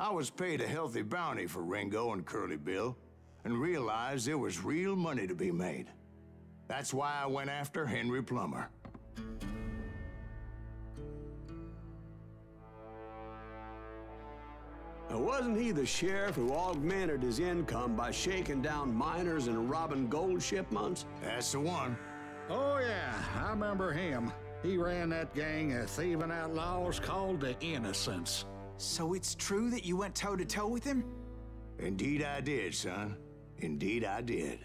I was paid a healthy bounty for Ringo and Curly Bill, and realized there was real money to be made. That's why I went after Henry Plummer. Now, wasn't he the sheriff who augmented his income by shaking down miners and robbing gold shipments? That's the one. Oh yeah, I remember him. He ran that gang of thieving outlaws called the Innocents. So it's true that you went toe-to-toe with him? Indeed I did, son. Indeed I did.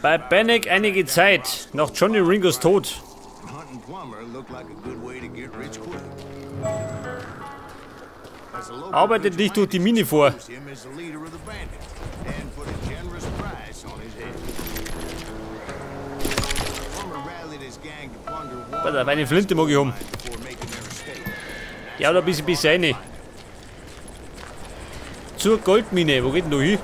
Bei Bannock einige Zeit, nach Johnny Ringos Tod. Arbeitet nicht durch die Mine vor. Pass auf, eine Flinte mag ich haben. Ja, da ein bisschen bis rein. Zur Goldmine, wo geht denn da hin?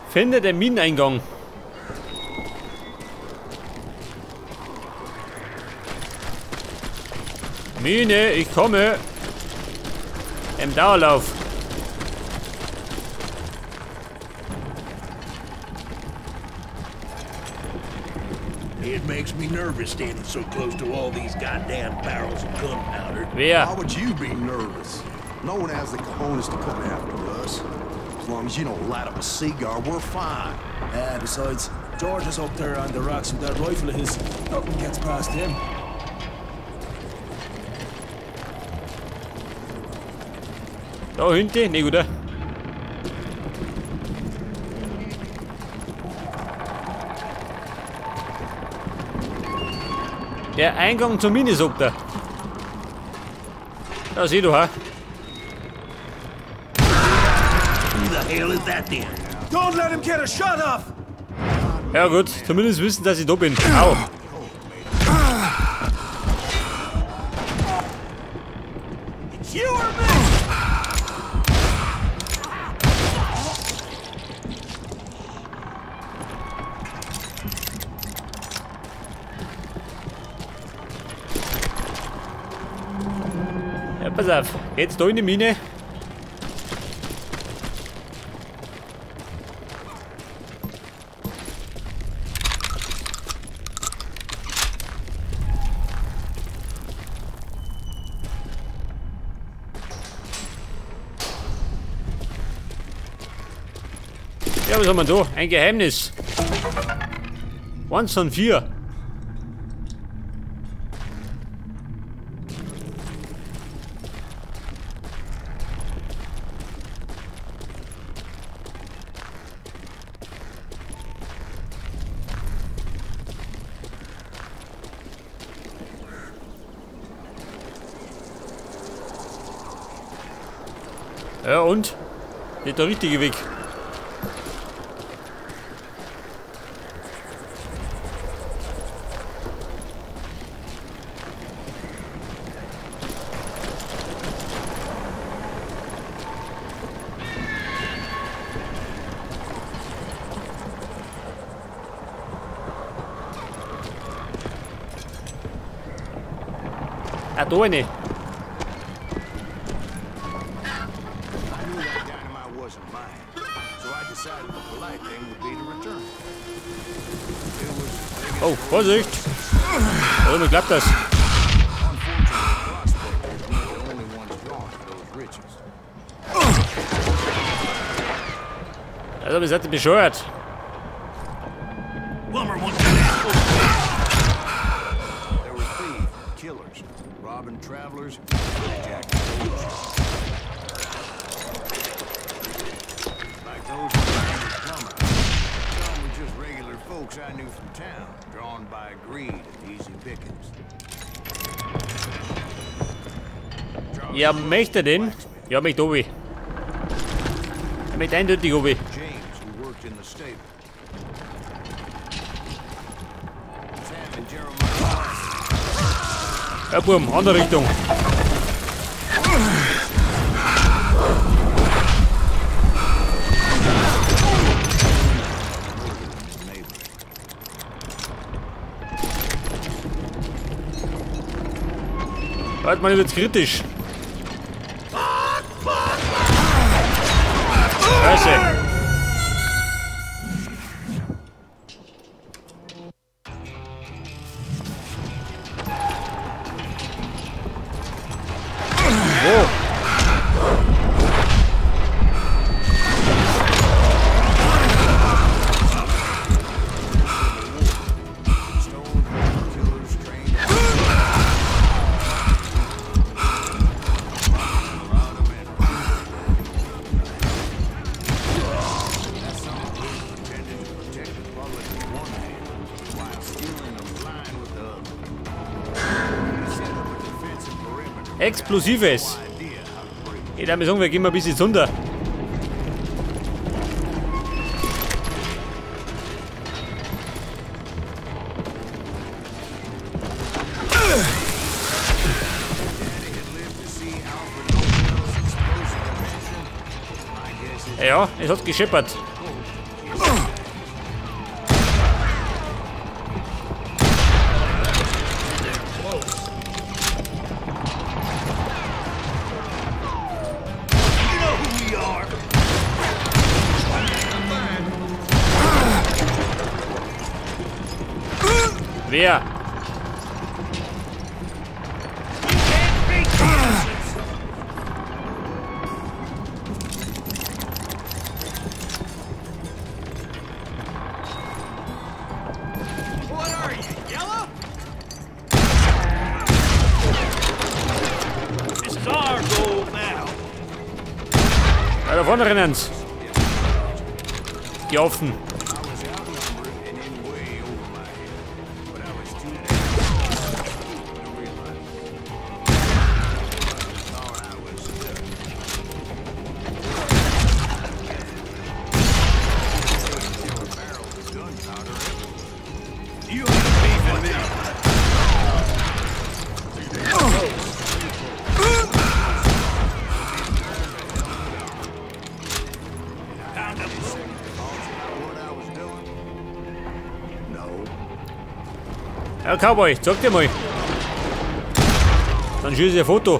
Finde den Mineneingang. Mine, ich komme. Im Dauerlauf. It makes me nervous standing so close to all these goddamn barrels of gunpowder. Wer? Why would you be nervous? No one has the cojones to come after us. As long as you don't light up a cigar, we're fine. Yeah, besides, George is up there on the rocks with that rifle of his. Nothing gets past him. Da hinten? Nee, oder? Der Eingang zur Mine, sagt er. Da sieh du, ha? Who the hell is that then? Don't let him get a shot off! Ja gut, zumindest wissen, dass ich da bin. Au! It's you or me! Ja, pass auf, geht's da in die Mine? Ja, was haben wir da? Ein Geheimnis. 1 von 4. Ja, und? Nicht der richtige Weg. Ah, da eine. Oh, Vorsicht! Warum klappt das? Also, wir sind bescheuert. Ja, möchte den? Ja, möchte Obi. Er möchte eindeutig Obi. in the stable. Sam and Jeremiah. Ja, Burm, andere Richtung. Warte mal, wird's kritisch. Scheiße. Wo? Explosives. Ich darf mir sagen, wir gehen mal ein bisschen runter. Ja, es hat gescheppert. Wer? What are you, yellow? This is our goal now. Ja, da vorne rennen's. Die offen. Ja, Cowboy, zeig dir mal. Dann schieße ich ein Foto.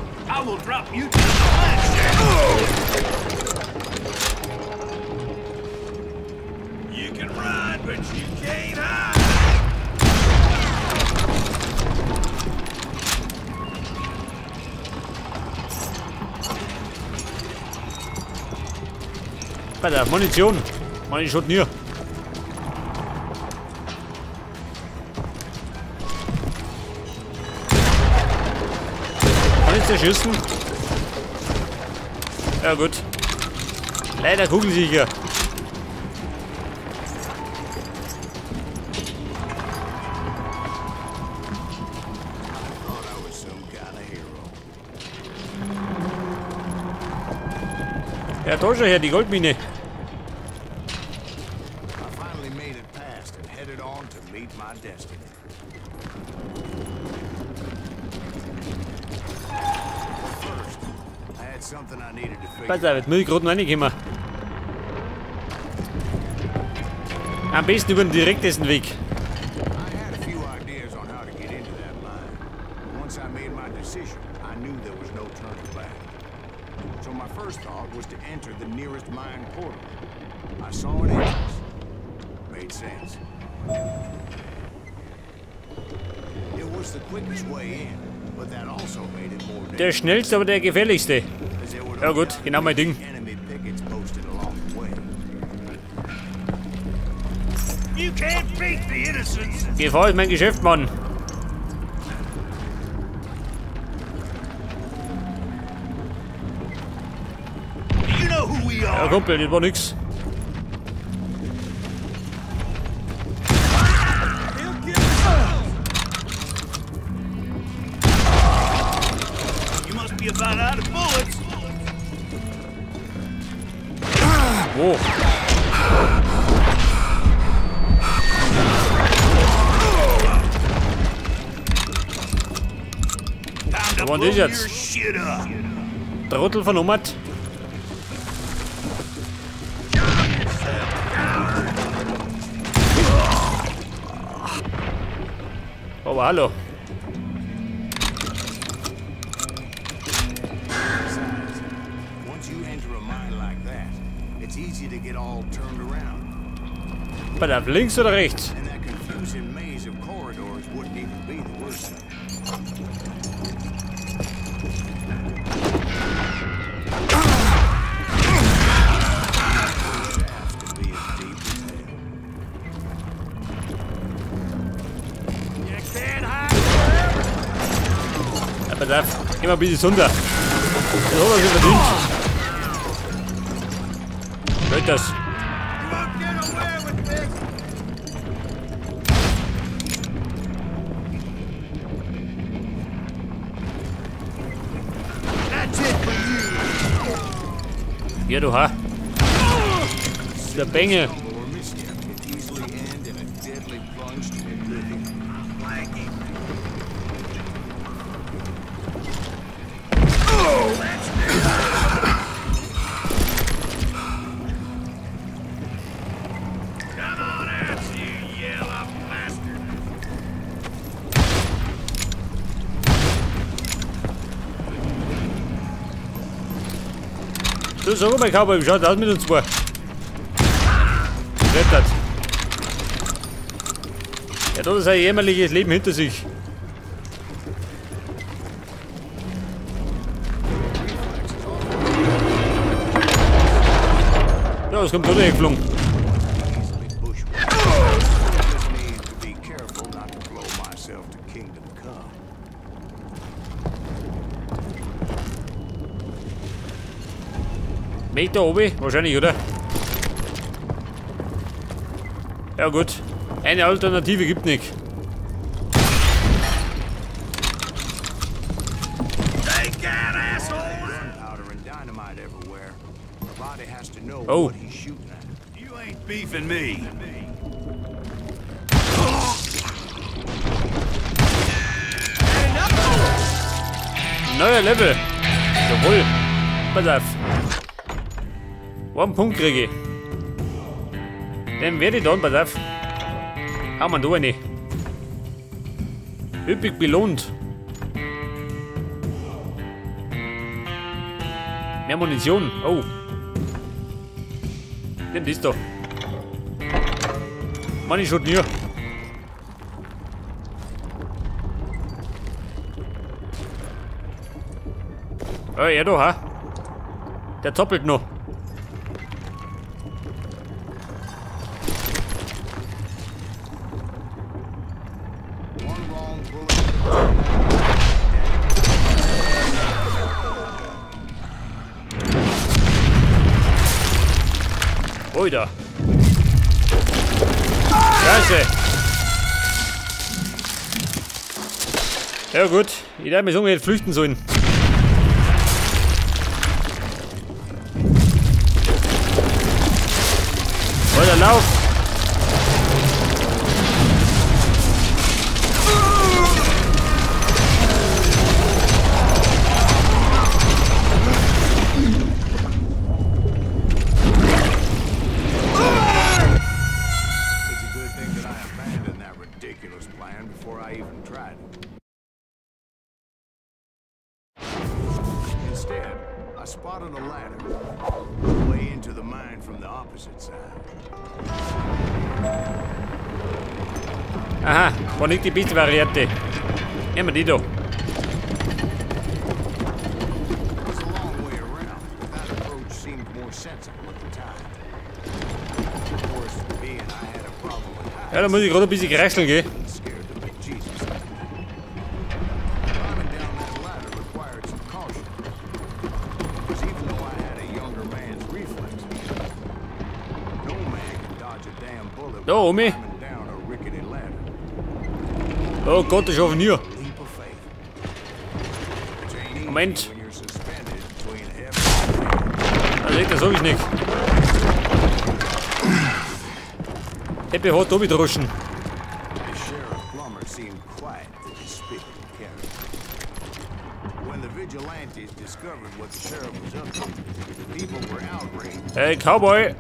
Bei der Munition. Meine schon nie. Zerschießen. Ja gut. Leider kugelsicher. Ja, da schon her, die Goldmine. Pass auf, jetzt muss ich gerade noch reinkommen. Am besten über den direktesten Weg. Der schnellste, aber der gefährlichste. Ja gut, genau mein Ding. Gefahr ist mein Geschäft, Mann. Ja, Kumpel, das war nix. Wo? Und das jetzt? Trottel von Ummert. Aber hallo. Pass auf, links oder rechts? Ja, pass auf, geh mal ein bisschen runter. Das hat er sich verdient. Hört das? Ja, du ha. Der Bengel. Du, sag mal, Cowboy, wie schaut das aus mit uns zwei? Klettert. Er hat sein jämmerliches Leben hinter sich. Ja, es kommt runtergeflogen. Meter oben? Wahrscheinlich, oder? Ja gut. Eine Alternative gibt nicht. Oh. Neuer Level. Jawohl. Pass auf. Einen Punkt kriege ich. Den werde ich dann, pass auf. Hau mal da rein. Üppig belohnt. Mehr Munition. Oh. Nimm das da. Mann, ich schon nie. Oh, er da, ha? Der zappelt noch. Oida. Scheiße. Ja gut, ich hätte mich so jetzt flüchten sollen. Alter, lauf! Aha, war nicht die beste Variante. Nehmen wir die da. Ja, da muss ich gerade ein bisschen krächseln, gell? Da, Omi. Oh Gott, ich hoffe nie. Moment. Also, das hab ich nicht. Happy hat Tobi droschen. vigilantes discovered what the sheriff was up to, people were outraged. Hey, Cowboy!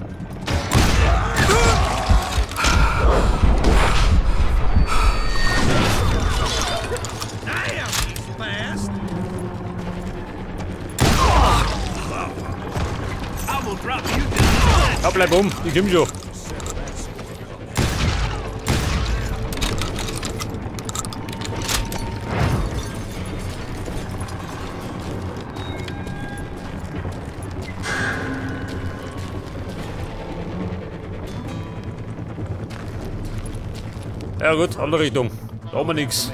Damn, he's fast. I will drop you down. Ja, bleib ich komm schon. Ja gut, andere Richtung. Da haben wir nix.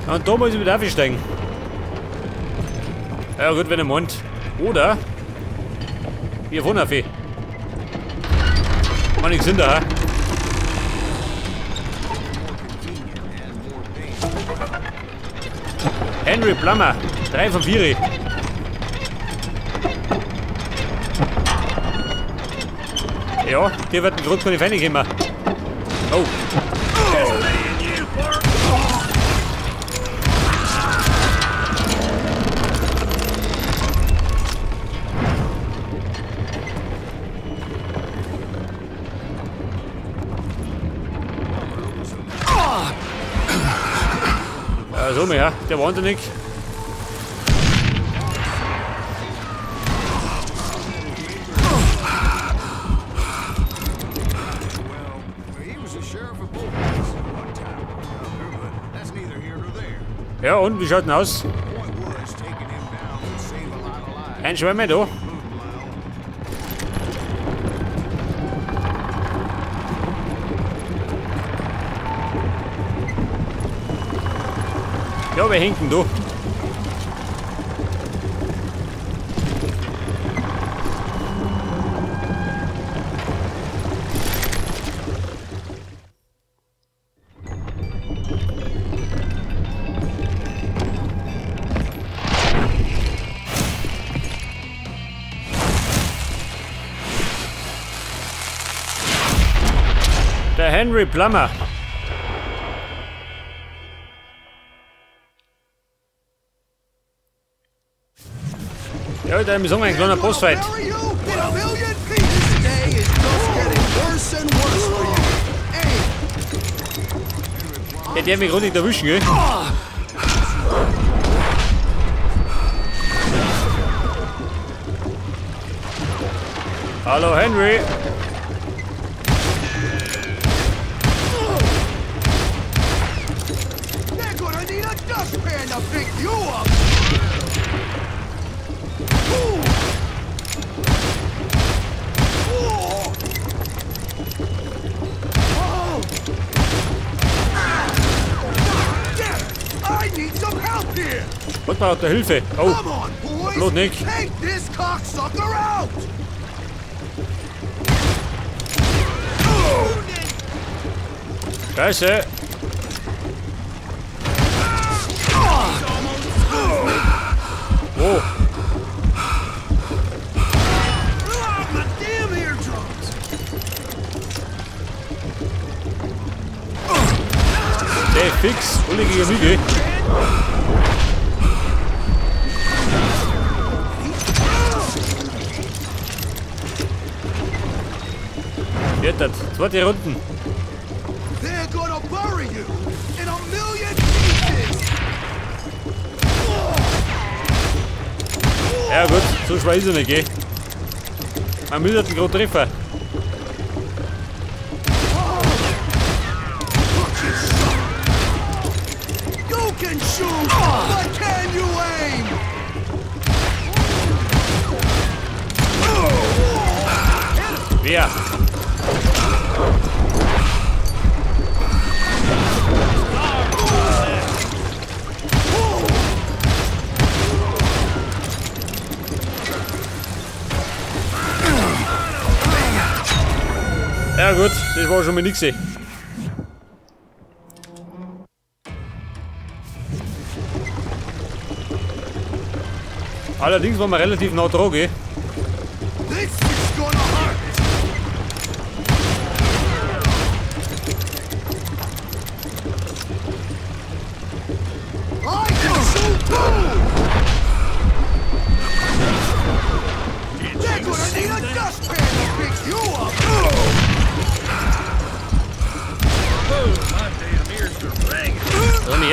Und da muss ich wieder aufsteigen. Ja gut, wenn er meint. Oder wir fahren auf. War nix hinterher. Henry Plummer, 3 von 4. Ja, der wird den Grund von den Feinden kommen. Oh. Ja, so mehr, der wahnsinnig. Ja, und wie schaut denn aus? Ein Schwein mehr da. Ja, wir hängen da. Der Henry Plummer. Ja, da ist ein kleiner Bossfight. Ja, der hat mich gerade nicht erwischen, gell? Hallo Henry! Was braucht der Hilfe? Oh, bloß nicht. Scheiße. Oh. Der fix, alle gegen mich, gell? Jetzt, zweite Runden. Ja gut, so schwer ist er nicht, gell? Man muss den gerade treffen. Wer? Ja gut, das war schon mal nix. Allerdings waren wir relativ nah dran, gell?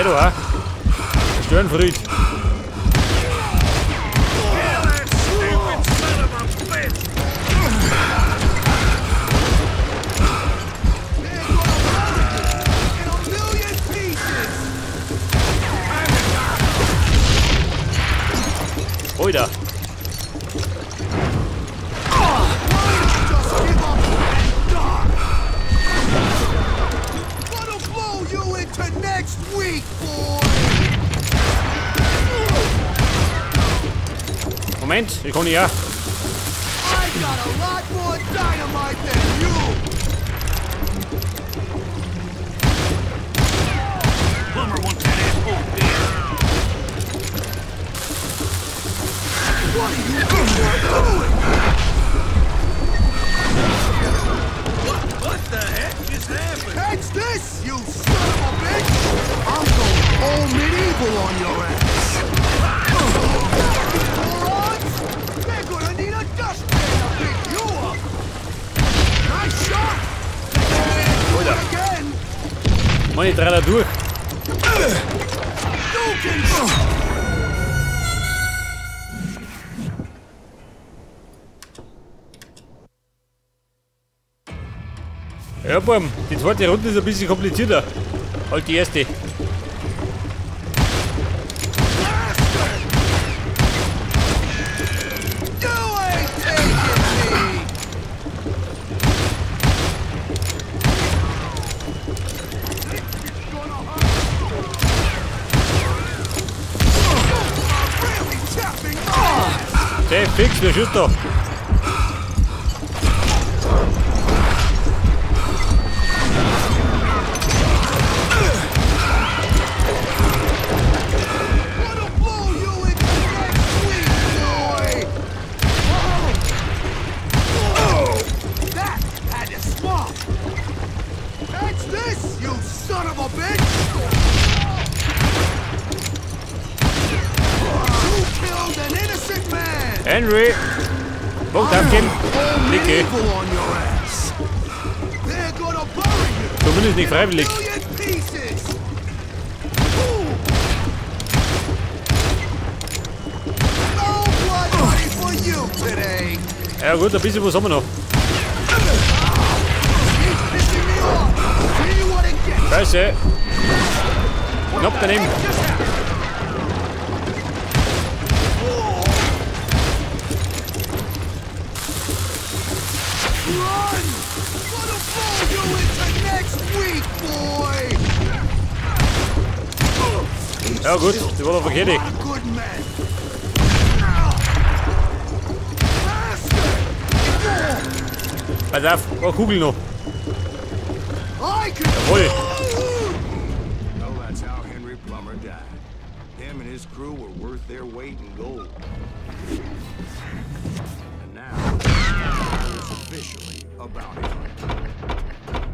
Der da auch. Störenfried. Oida. Moment, ich komme nicht her. What the heck just happened? Catch this, you son of a bitch! I'm going all medieval on your ass! Morons! They're gonna need a dustpan to pick you up! Nice shot! Do it again! Mann, ich dreh da durch. You can... Ja, Burm, die zweite Runde ist ein bisschen komplizierter als die erste. Okay, fix, wer schießt da? Henry! Punkt abgeben! Blicke! Zumindest nicht freiwillig. Ja gut, ein bisschen was haben wir noch. Scheiße! Knapp daneben! Ja gut, die war doch verkehrt. Pass auf, oh, Kugel noch. Jawohl. Well, that's how Henry Plummer died. Him and his crew were worth their weight in gold. And now, I was officially a bounty hunter.